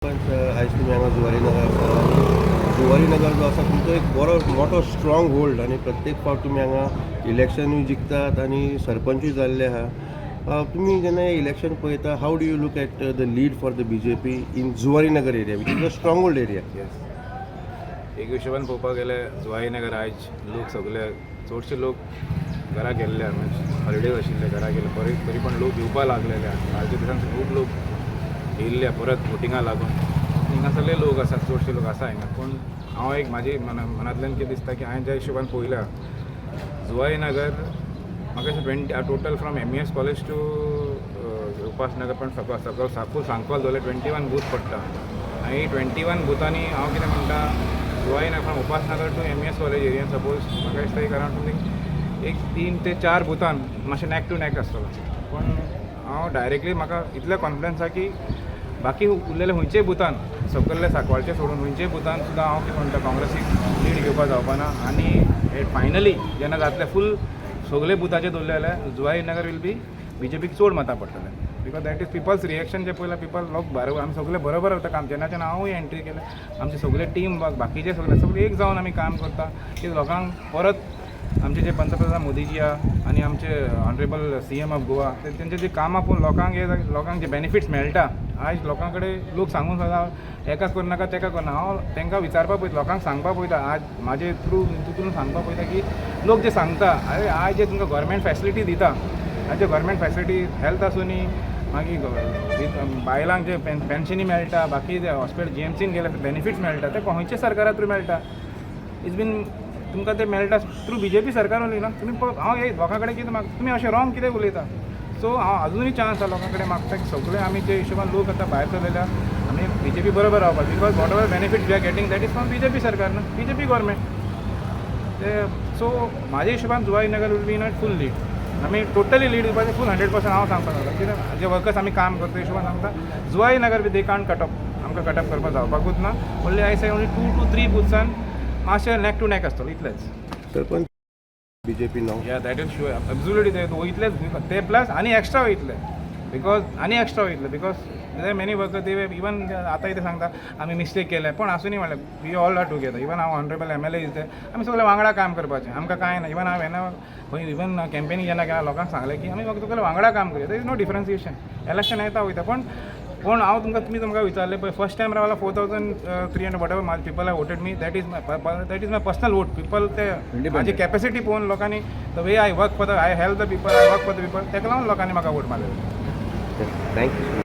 सरपंच, आयज तुमी हांगा जुवारी नगर आसा आनी जुवारी नगर जो आसा तुमचो एक बरो मोठो स्ट्रॉंग होल्ड आनी प्रत्येक फावट तुमी हांगा इलेक्शनूय जिखतात आनी सरपंचूय जाल्ले आहा. तुमी जेन्ना इलेक्शन पळयता, how do you look at the lead for the BJP in Zuarinagar area, which is a stronghold area? Yes, एक हिशोबान पळोवपाक गेल्यार जुवारी नगर आयज लोक सगळे, चडशे लोक घरा गेल्ले, हॉलिडेज आशिल्ले, घरा गेले. तरी तरी पण लोक येवपाक लागलेले आहा. कालच्या दिसान खूब लोक येयल्ले परत वोटिंगा लागून. हिंगासरले लोक आसात, चडशे लोक आसा हिंगा. पूण हांव एक म्हाजी मनांतल्यान कितें दिसता की हांवें ज्या हिशोबान पळयलां जुवारी नगर, म्हाका अशें 20 total from MES College to Upasnagar पण सकल सकल साकूल सांकवाल दवरले, 21 बूथ पडटा. आनी 21 बुथांनी हांव कितें म्हणटा, Zuari Nagar from Upasnagar to MES College area, suppose म्हाका दिसता एक अरावंड समथींग एक तीन ते चार बुथान मातशें नॅक टू नॅक आसतलो. पूण हांव डायरेक्टली म्हाका इतलें कॉन्फिडन्स आसा की बाकी उरलेले खंयचेय बुथान, सकयल्ले सांकवाळचे सोडून खंयचेय बुथान सुद्दां हांव कितें म्हणटा, काँग्रेसीक लीड घेवपाक जावपाना. आनी फायनली जेन्ना जातले फूल सगळे बुथाचे दवरले जाल्यार जुवारी नगर will be बीजेपीक चड मतां पडटले, because that is people's reaction. जे पयलें पिपल लोक बरोबर, आमी सगळे बरोबर वता काम. जेन्नाच्यान हांवूय एंट्री केलें, आमचे सगळे टीम वर्क, बाकीचे सगळे सगळे एक जावन आमी काम करता की लोकांक परत आमचे जे पंतप्रधान मोदीजी आहा आनी आमचे ऑनरेबल सीएम ऑफ गोवा, ते तेंचे जे कामां पळोवन लोकांक हे लोकांक जे बेनिफिट्स मेळटा, आयज लोकां कडेन लोक सांगूंक सोदता, एका करनाका, तेका करना. हांव तांकां विचारपाक पळयता, लोकांक सांगपाक पळयता, आज म्हाजे थ्रू तितून सांगपाक पळयता की लोक जे सांगता, अरे आयज जे तुमकां गव्हर्मेंट फॅसिलिटी दिता, आयज जे गव्हर्मेंट फॅसिलिटी हेल्थ आसूनी, मागीर बायलांक जे पेन्शनी मेळटा, बाकी जे हॉस्पिटल जीएमसीन गेले बेनिफिट्स मेळटा, ते खंयच्या सरकारा थ्रू मेळटा? It's been तुमकां ते मेळटा थ्रू बीजेपी सरकार ओनली न्हू. तुमी हांव हे लोकां कडेन कितें माग, तुमी अशें रॉंग कितें उलयता? सो हांव अजुनूय चान्स आसा, लोकां कडेन मागता की सगळे आमी जे हिशोबान लोक आतां भायर सरलेले आहा, आमी बीजेपी बरोबर रावपाक, because whatever benefits we are getting, that is from BJP सरकार न्हू, बीजेपी गव्हर्मेंट ते. सो म्हाज्या हिशोबान Zuari Nagar will be in full lead. आमी टोटली लीड दिवपाचें, फूल 100% हांव सांगपाक लागला. कित्याक जे वर्कर्स आमी काम करता हिशोबान सांगता, जुवारी नगर बी दे कांट कटअप, आमकां कटअप करपाक जावपाकूच ना. Only I say only two to three बुथसान मातशें नॅक टू नॅक आसतलो, इतलेंच. Sarpanch BJP now. Yeah, that is sure, absolutely. ते वयतलेच ते, प्लस आनी एक्स्ट्रा वयतले, because आनी एक्स्ट्रा वयतले, because there many worker ते इवन आतां कितें सांगता, आमी मिस्टेक केले. पूण आसूनी म्हणलें, we all are together. Even हांव ऑनरेबल एमएलए is, आमी सगळे वांगडा काम करपाचें, आमकां कांय ना. इवन हांव येना खंय, इवन कॅम्पेनींग जेन्ना केला, लोकांक सांगलें की आमी फक्त सगळे वांगडा काम करुया. There is no differentiation. Election येता वयता. पण पूण हांव तुमकां, तुमी तुमकां विचारलें पळय, फर्स्ट टायम रावला, 4300 whatever my people have voted me, that is my personal vote. People ते म्हाजी कॅपॅसिटी पळोवन लोकांनी, the way I work for the, I help the people, I work for the people, ताका लागून लोकांनी म्हाका वोट मारलेले. Thank you.